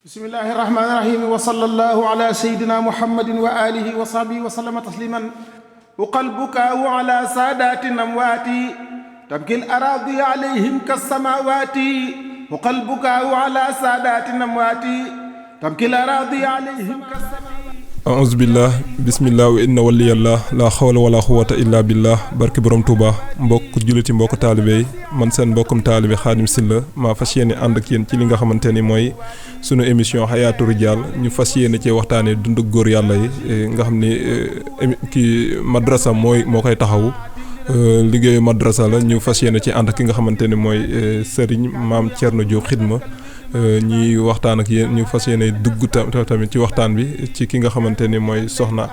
bismillahi irrahmani irrahim wa sallallahu ala sayidina muhammadin wa alihi wa sahbihi wa sallama tasliman uqal bukaawu ala saadatin amwaati tabkil aradi alayhim kassamawati uqal bukaawu ala saadatin amwaati tabkil aradi alayhim kassamawati aousubillah bismillah wa inna waliyallah la xawla wala quwata illa billah barki borom Touba mbokk julliti mbokk taalibe yi man seen mbokkum taalibe Xaadim Sylla maa fas yéene ànd ak yéen ci li nga xamante ni mooy sunu émission Hayatou Ridial ñu fas yéene ci waxtaanee dundu góor yàlla yi nga xam ni kii madrasa moo koy taxawu liggéeyu madrasa la ñu fas yéene ci ànd ak ki nga xamante ni mooy Serigne Maam Thierno Diop Xidma ñuy waxtaan ak yéen ñu fas yéene dugg tamit ci waxtaan bi ci ki nga xamante ni mooy soxna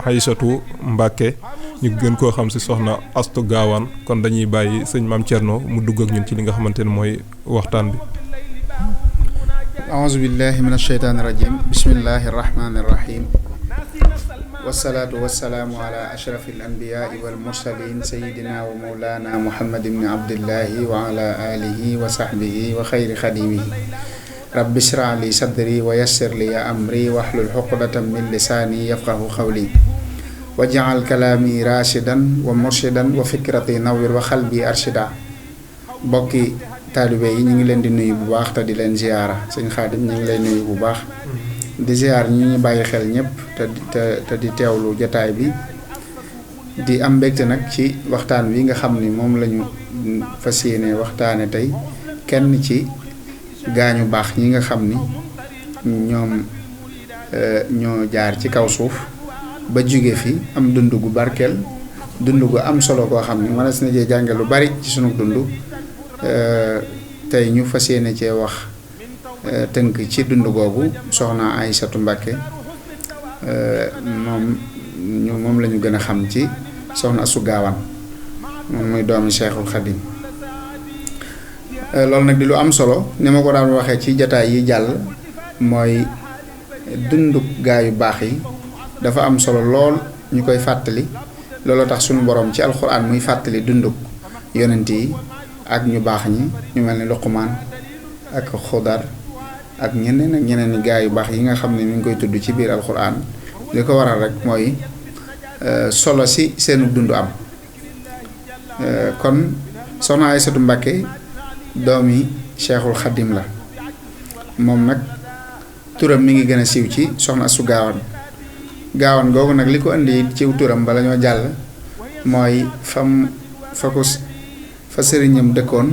Aïssatou Mbacke ñu gën koo xam si soxna Astu Gaawaan kon dañuy bàyyi sëñ Maam Thierno mu dugg ak ñun ci li nga xamante ni mooy waxtaan bi. aouzu billahi min asheytaani rajim bismillahi arrahmani irrahim wasalaatu wasalaamu ala ashrafi al anbiyaai wal mursalin sayidina wa mawlana muhammad ibni abdillahi wa ala alihi wa sahbihi wa xayri xadimihi rabbi ishrah li sadri wa yassir li amri wahlul uqdatan min lisaani yafqahu qawli waj'al kalaami rashidan wa murshidan wa fikrati nawwir wa qalbi arshida bokki taalibe yi ñu ngi leen di nuyu bu baax te di leen ziyaara sëñ Xaadim ñu ngi lay nuyu bu baax di ziyaar ñu bàyyi xel ñëpp te di teewlu jataay bi di am mbégte nag ci waxtaan wi nga xam ni moom lañu fas yéene waxtaane tey kenn ci gaañu baax ñi nga xam ni ñoom ñoo jaar ci kaw suuf ba jóge fi am dund gu barkeel dund gu am solo koo xam ni mënees na cee jànge lu bari ci sunu dund tey ñu fas yéene cee wax tënk ci dund googu soxna Aïssatou Mbacke moom la ñu gën a xam ci soxna Astu Gaawaan moom muy doomi Cheikhul Khadim loolu nag di lu am solo ni ma ko daan waxee ci jataay yi jàll mooy dundu gaa yu baax yi dafa am solo lool ñu koy fàttali looloo tax sunu borom ci alxuraan muy fàttali dunduk yonent yi ak ñu baax ñi ñu mel ni Luqmaan ak Xudar ak ñeneen gaa yu baax yi nga xam ne mi ngi koy tudd ci biir alxuraan li ko waral rek mooy solo si seenu dund am kon soxna Aïssatou Mbacke doomi Cheikhul Khadim la moom nag turam mi ngi gën a siiw ci soxna Astu Gaawaan googu nag li ko indi ciw turam bala ñoo jàll mooy fa sëriñam dëkkoon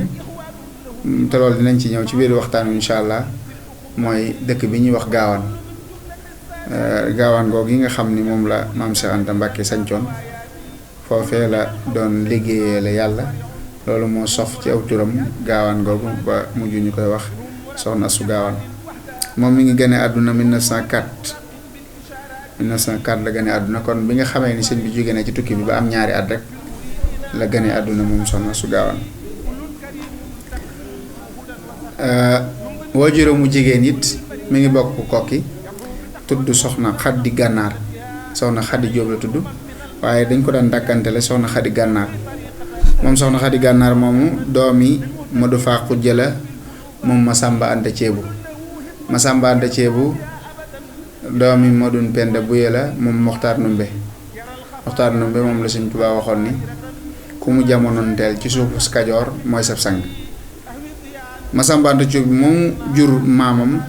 te loolu dinañ ci ñëw ci biir waxtaan wi incha allah mooy dëkk bi ñuy wax gaawaan googu yi nga xam ni moom la maam Cheikh Anta Mbacke sañcoon foofee la doon liggéeyee la yàlla loolu moo sof ci aw turam gaawaan googu ba mujj ñu koy wax soxna Astu Gaawaan moom mi ngi gane àdduna 1904 la gane àdduna kon bi nga xamee ni sëñ bi jóge na ci tukki bi ba am ñaari at rek la gane àdduna moom soxna Astu Gaawaan waajuram mu jigéen it mi ngi bokk kokki tudd soxna Xaddi Gànnaar soxna Xaddi Jóob la tudd waaye dañ ko daan dàkkantele soxna Xaddi Gànnaar moom soxna Xaddi Gànnaar moomu doomi Madu Faa Xujja la moom Masamba Anta Ceebu Masamba Anta Ceebu doomi Madun Penda Buye la moom Moxtaar Numbe moom la Sëñ Tuubaa waxoon ni ku mu jamonoonteel ci suufu Kajoor mooy sab sang Masamba Anta Ceebu moom jur maamam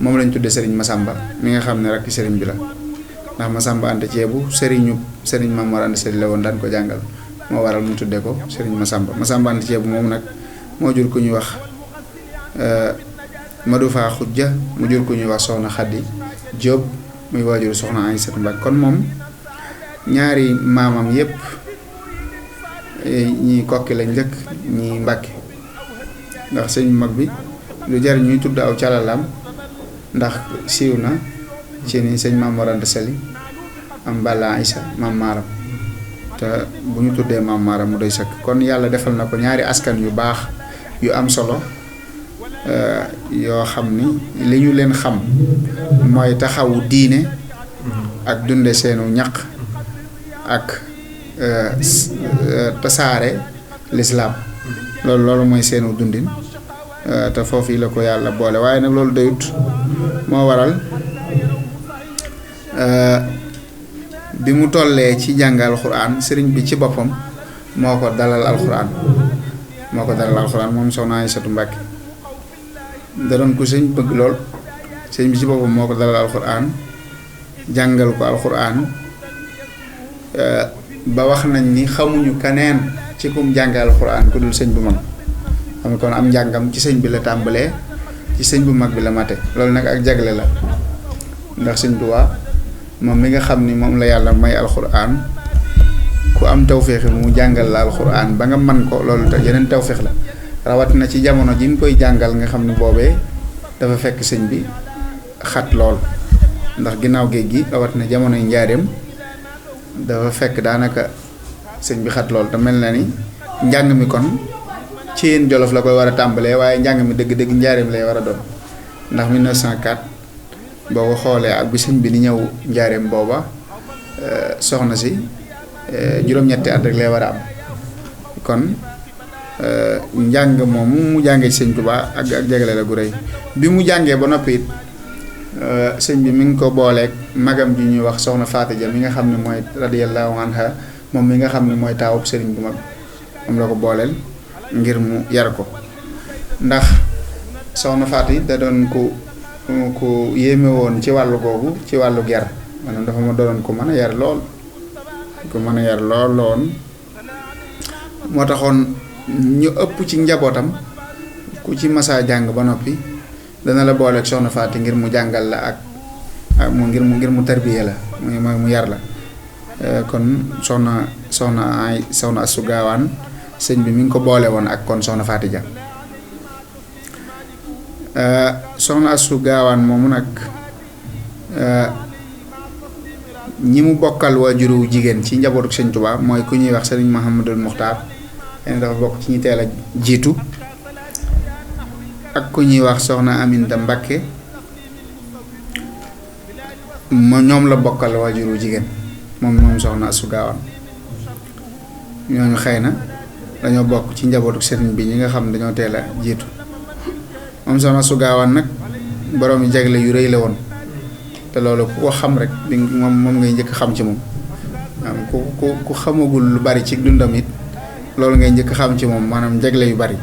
moom lañ tudde sëriñ Masamba mi nga xam ne rek sëriñ bi la ndax Masamba Anta Ceebu sëriñ Maam Mor Anta Sali la woon daan ko jàngal moo waral mu tudde ko sëriñ Masamba Anta Ceebu moom nag moo jur ku ñuy wax Madu Faa Xujja mu jur ku ñuy wax soxna Xaddi Jóob muy waajur soxna Aïssatou Mbacke kon moom ñaari maamam yépp ñii kokki lañ dëkk ñii Mbàkke ndax sëñ mag bi lu jar ñuy tudd aw calalaam ndax siiw na ci ni sëñ Maam Mor Anta Sali am Balla Aïssa Maam Maaram te bu ñu tuddee Maam Maaram mu doy sëkk kon yàlla defal na ko ñaari askan yu baax yu am solo yoo xam ni li ñu leen xam mooy taxawu diine ak dunde seenu ñaq ak tasaare lislaam loolu mooy seenu dundin te foofu la ko yàlla boole waaye nag loolu doyut moo waral bi mu tollee ci jàng alxuraan sëriñ bi ci boppam moo ko dalal alxuraan moom soxna Aysatu Mbàkke da doon ko sëñ bëgg lool sëñ bi ci boppam moo ko dalal alxuraan jàngal ko alxuraan ba wax nañ ni xamuñu kaneen ci kum jàngal alxuraan ku dul sëñ bu mag xam kon am njàngam ci sëñ bi la tàmbalee ci sëñ bu mag bi la mate loolu nag ak jagle la ndax sëñ Tuubaa moom mi nga xam ni moom la yàlla may alxuraan ku am tawféex mu jàngal la alxuraan ba nga man ko loolu te yeneen tawféex la rawat na ci jamono ji mu koy jàngal nga xam ni boobee dafa fekk sëñ bi xat lool ndax ginnaaw géej gi rawat na jamonoy njaareem dafa fekk daanaka sëñ bi xat lool te mel na ni njàng mi kon ci yéen Jolof la koy war a tàmbalee waaye njàng mi dëgg-dëgg njaareem lay war a doon ndax 1904 boo ko xoolee ak bi sëñ bi di ñëw njaareem booba soxna si juróom-ñetti at rek lay war a am kon njàng moomu mu jàngee ci sëñ Tuubaa ak jagale la gu rëy bi mu jàngee ba noppi it sëñ bi mi ngi ko booleeg magam ji ñuy wax soxna Faati Ja mi nga xam ne mooy radiyallahu anha moom mi nga xam ne mooy taawub sëriñ bu mag moom la ko booleel ngir mu yar ko ndax soxna Faati da doon ku yéeme woon ci wàllu googu ci wàllu yar maanaam dafa ma doon ko mën a yar lool lool moo taxoon ñu ëpp ci njabootam ku ci masaa jàng ba noppi dana la booleeg soxna Faati ngir mu jàngal la ak mu ngir mu tarbiya la mu yar la kon soxna Astu Gaawaan sëñ bi mi ngi ko boole woon ak kon soxna Faati Ja soxna Astu Gaawaan moomu nag ñi mu bokkal waajuru jigéen ci njabootu sëñ Tuubaa mooy ku ñuy wax sëriñ Muhammadul Muxtaar xëy dafa bokk ci ñi teel a jiitu ak ku ñuy wax soxna Aminta Mbakke ñoom la bokkal waajuru jigéen moom soxna Astu Gaawaan ñooñu xëy na dañoo bokk ci njabootu sëriñ bi ñi nga xam dañoo teel a jiitu moom soxna Astu Gaawaan nag borom yi jagle yu rëy la woon te loolu ku ko xam rek di moom ngay njëkk xam ci moom ku xamagul lu bari ci dundam it loolu ngay njëkk xam ci moom maanaam jagle yu bari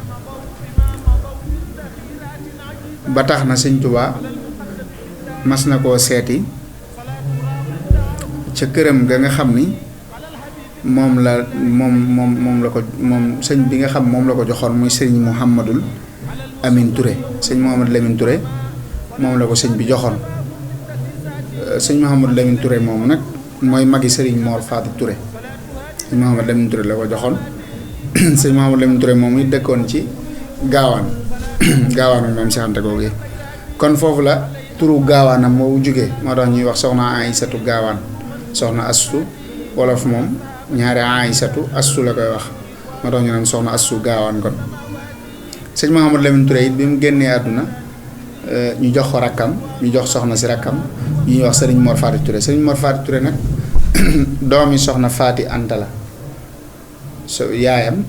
ba tax na sëñ Tuubaa mas na koo seeti ca këram ga nga xam ni moom la ko sëñ bi nga xam moom la ko joxoon muy sëñ Mouhamadul Amin Touré sëñ Mouhamadul Amin Touré moom la ko sëñ bi joxoon sëñ Mouhamadul Amin Touré moomu nag mooy magi sëriñ Mor Faati Touré sëñ Mouhamadul Amin Touré la ko joxoon sëñ Mouhamadul Amin Touré moom it dëkkoon ci gaawaan moom si xante googu kon foofu la turu gaawaanam moo jógee moo tax ñuy wax soxna Aysatu Gaawaan soxna Astu wolof moom ñaari Aysatu Astu la koy wax moo tax ñu naan soxna Astu Gaawaan kon sëñ Mouhamadou Lamine Touré it bi mu génnee àdduna ñu jox ko rakkam ñu jox soxna si rakkam ñuy wax sëriñ Mor Faati Touré sëriñ Mor Faati Touré nag doomi soxna Faati Anta la so yaayam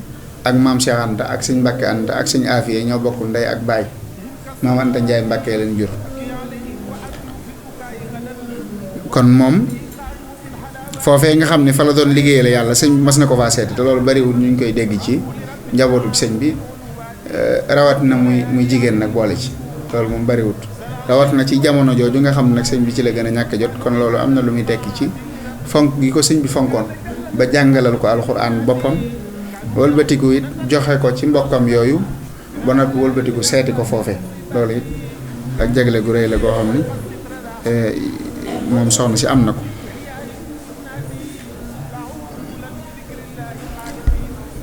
ak maam Cheikh Anta ak sëñ Mbàkke Anta ak sëñ Afiye ñoo bokk ndey ak baay maam Anta Njaay Mbàkke leen jur kon moom foofee nga xam ne fa la doon liggéeyal yàlla sëñ bi mas na ko faa seeti te loolu bariwul ñu ngi koy dégg ci njabootu sëñ bi rawat na muy jigéen nag boole ci loolu moom bariwut rawat na ci jamono jooju nga xam nag sëñ bi ci la gën a ñàkk jot kon loolu am na lu muy tekki ci fonk gi ko sëñ bi fonkoon ba jàngalal ko alxuraan boppam wëlbatiku it joxe ko ci mbokkam yooyu ba noppi wëlbatiku seeti ko foofe loolu it ak jagle gu rëy la goo xam ni moom soxna si am na ko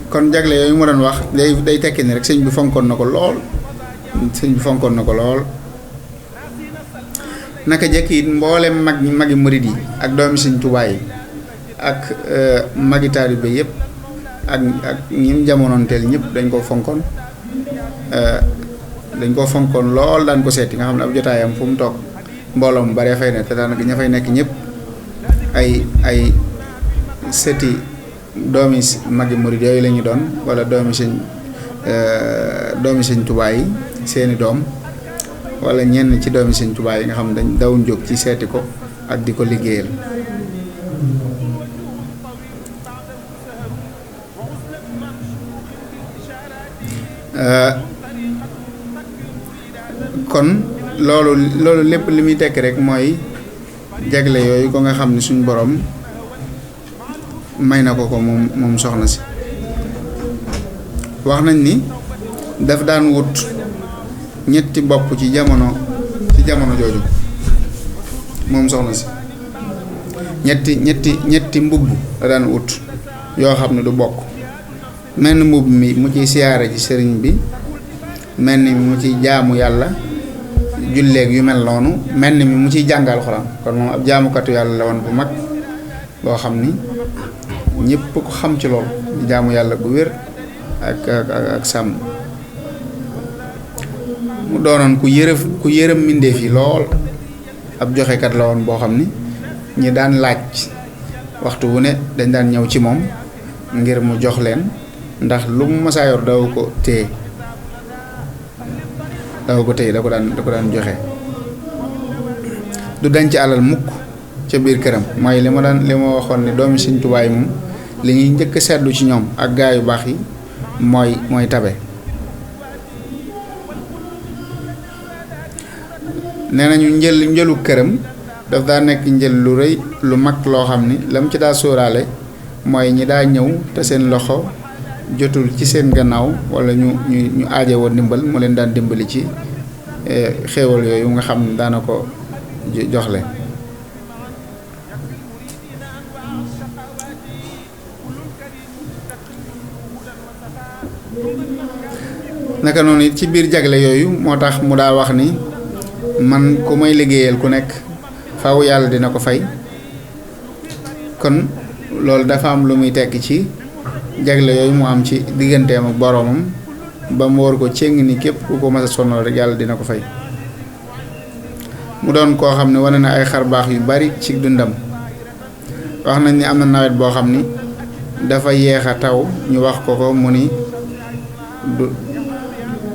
kon jagle yooyu mu doon wax day tekki ni rek sëñ bi fonkoon na ko lool naka jekk it mboolem magi murid yi ak doomi sëñ Tuubaa yi ak magi taalibe yëpp ak ñim jamonoonteel ñëpp dañ koo fonkoon lool daan ko seeti nga xam ne ab jotaayam fu mu toog mbooloo mu bare fay ne te daanaka ña fay nekk ñëpp ay sëti doomi magi murid yooyu la ñu doon wala doomi sëñ Tuubaa yi seeni doom wala ñenn ci doomi Sëñ Tuubaa yi nga xam dañ dawuñ jóg ci seeti ko ak di ko liggéeyal. kon loolu lépp li muy tekk rek mooy jagle yooyu ko nga xam ne suñ borom may na ko moom soxna si. wax nañ ni daf daan wut ñetti bopp ci jamono jooju moom soxna si ñetti mbubb la daan wut yoo xam ne du bokk. menn mbubb mi mu ciy siyaare ci sëriñ bi, mel ni mu ciy jaamu yàlla julleeg yu mel noonu, mel ni mu ciy jàngal Alxuraan. kon moom ab jaamukatu yàlla la woon bu mag boo xam ni ñëpp ko xam ci loolu jaamu yàlla gu wér ak sàmm. mu doonoon ku yërëm mbindéef yi lool, ab joxekat la woon boo xam ni ñi daan laaj waxtu wu ne dañ daan ñëw ci moom ngir mu jox leen, ndax lu mu masaa yor daw ko téye da ko daan joxe. du denc alal mukk ca biir këram. mooy li ma waxoon ne doomi Sëñ Tuubaa yi moom li ñuy njëkk seetlu ci ñoom ak gaa yu baax yi mooy tabe. nee nañu njëlu këram daf daa nekk njël lu rëy lu mag loo xam ni lam ci daa sóoraale mooy ñi daa ñëw te seen loxo jotul ci seen gannaaw wala ñu aajowoo ndimbal mu leen daan dimbali ci xéewal yooyu nga xam ne daana ko joxle. naka noonu it ci biir jagle yooyu moo tax mu daa wax ni man ku may liggéeyal ku nekk faaw yàlla dina ko fay. kon loolu dafa am lu muy tekki ci jagle yooyu mu am ci digganteem ak boroomam ba mu war ko céng ni képp ku ko mas a sonal rek yàlla dina ko fay. mu doon koo xam ne wane na ay xar baax yu bari ci dundam. wax nañ ni am na nawet boo xam ni dafa yeex a taw ñu wax ko mu ni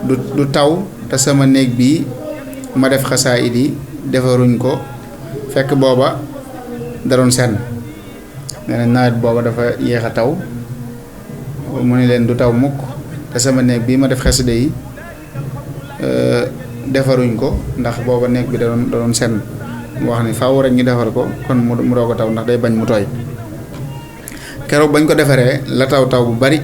du taw te sama néeg bii ma def xasaayid yi defaruñ ko, fekk booba da doon senn. nee na nawet booba dafa yéex a taw mu ni leen du taw mukk te sama néeg bii ma def xasida yi defaruñ ko, ndax booba néeg bi da doon senn. mu wax ni faaw rek ñu defar ko kon mu doo ko taw ndax day bañ mu tooy. keroog bañ ko defaree la taw bu bari.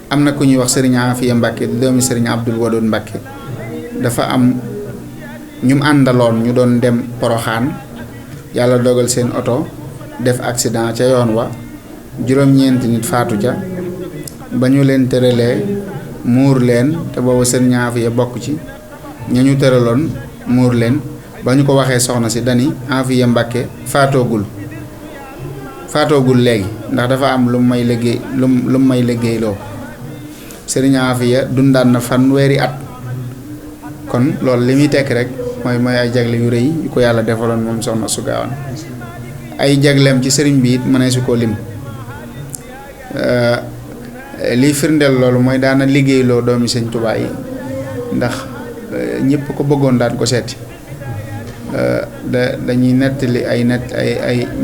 am na ku ñuy wax sëriñ Afiya Mbàkke di doomi sëriñ Abdul Wadud Mbàkke. dafa am ñu àndaloon ñu doon dem Poroxaan, yàlla dogal seen oto def accident ca yoon wa, juróom-ñeenti nit faatu ca. ba ñu leen tëralee muur leen, te boobu sëriñ Afiya bokk ci ña ñu tëraloon muur leen. ba ñu ko waxee soxna si dani Afiya Mbàkke faatoogul léegi ndax dafa am lu may liggéeyloo. sëriñ Afiya dundaan na fanweeri at. kon loolu li muy tekk rek mooy ay jagle yu rëy yu ko yàlla defaloon moom soxna su Gaawaan. ay jagleem ci sëriñ bi it mënee su koo lim. liy firndeel loolu mooy daana liggéeyloo doomi Sëñ Tuubaa yi, ndax ñëpp ko bëggoon daan ko seeti. dañuy nettali ay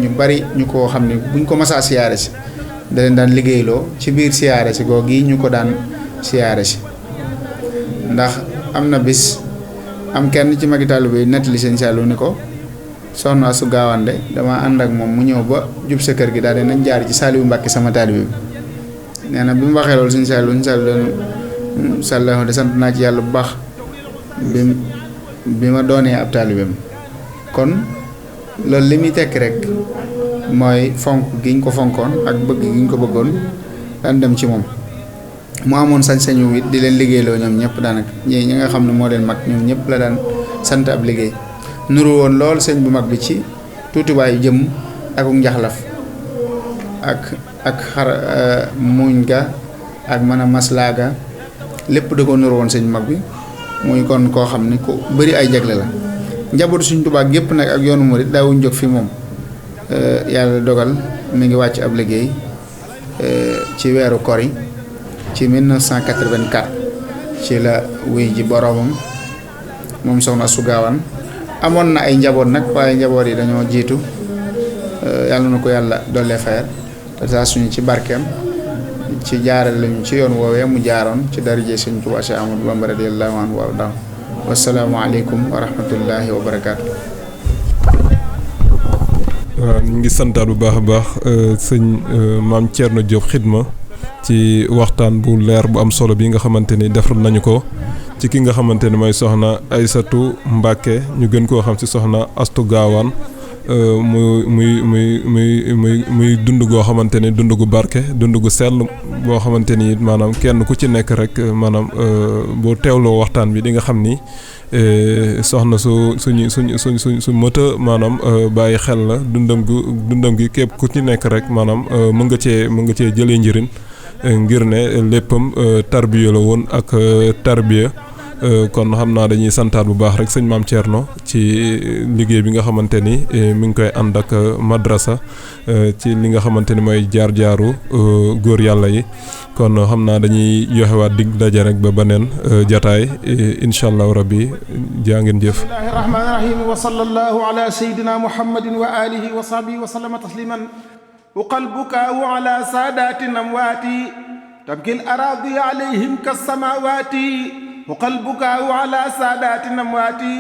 ñu bari ñu ko xam ne buñ ko masaa siyaare si da leen daan liggéeyloo ci biir siyaare si googu yi ñu ko daan siyaare si. ndax am na bis am kenn ci magi taalibe yi nettali Sëñ Saliou ni ko soxna su Gaawaan de dama ànd ak moom mu ñëw ba jub sa kër gi daal de nañ jaar ci Saliou Mbàkke sama taalibe bi. nee na bi mu waxee loolu Sëñ Saliou de sant naa ci yàlla bu baax bi ma doonee ab taalibeem. kon loolu li muy tekk rek mooy fonk gi ñu ko fonkoon ak bëgg gi ñu ko bëggoon daan dem ci moom. mu amoon sañ-sañu it di leen liggéeyloo ñoom ñëpp daanaka ñi nga xam ne moo leen mag ñoom ñëpp la daan sant ab liggéey. nuru woon lool sëñ bu mag bi ci tuutiwaayu jëm ak njaxlaf ak xar muñ ga ak mën a maslaaga lépp da ko nuru woon sëñ bu mag bi. muy kon koo xam ne ku bari ay jagle la. njabootu Sëñ Tuubaa gépp nag ak yoonu murit daawuñ jóg fi moom. yàlla dogal mi ngi wàcc ab liggéey ci weeru kori ci 1984 ci la wuy ji boroomam moom soxna Astou Gawane amoon na ay njaboot nag waaye njaboot yi dañoo jiitu yàlla na ko yàlla dollee fayal te saa suñu ci barkeem ci jaaral lañu ci yoon woowee mu jaaroon ci darajee Sëñ Tuubaa Séex Ahmadu Bamba radiyallaahu anhu wa ardaahu wassalaamu aleykum wa rahmatullaahi wa barakaatu. waaw ñu ngi santaat bu baax a baax sëñ maam Thierno Diop Xidma ci waxtaan bu leer bu am solo bi nga xamante ni defar nañu ko ci ki nga xamante ni mooy soxna Aysatu Mbàkke ñu gën koo xam ci soxna Astou Gawane muy dund goo xamante ni dund gu barke dund gu sell boo xamante ni maanaam kenn ku ci nekk rek maanaam boo teewloo waxtaan bi di nga xam ni soxna su mëta maanaam bàyyi xel la dundam gi képp ku ci nekk rek maanaam mën nga cee jëlee njëriñ ngir ne léppam tarbiya la woon ak tarbiya kon xam naa dañuy santaat bu baax rek sëñ maam Thierno ci liggéey bi nga xamante ni mi ngi koy ànd ak madrasa ci li nga xamante ni mooy jaar-jaaru góor yàlla yi kon xam naa dañuy joxewaat dig daje rek ba beneen jataay incha allahu rabbi jaa ngeen jëf. bismillahi rahmaani rahim wa sallallahu ala sayyidina muhammadin wa alihi wa sahbihi wa sallama tasliman wa qalbuka ala saadatin amwaati tabkil araadi alayhim kas samaawaati وقلبك على سادات أمواتي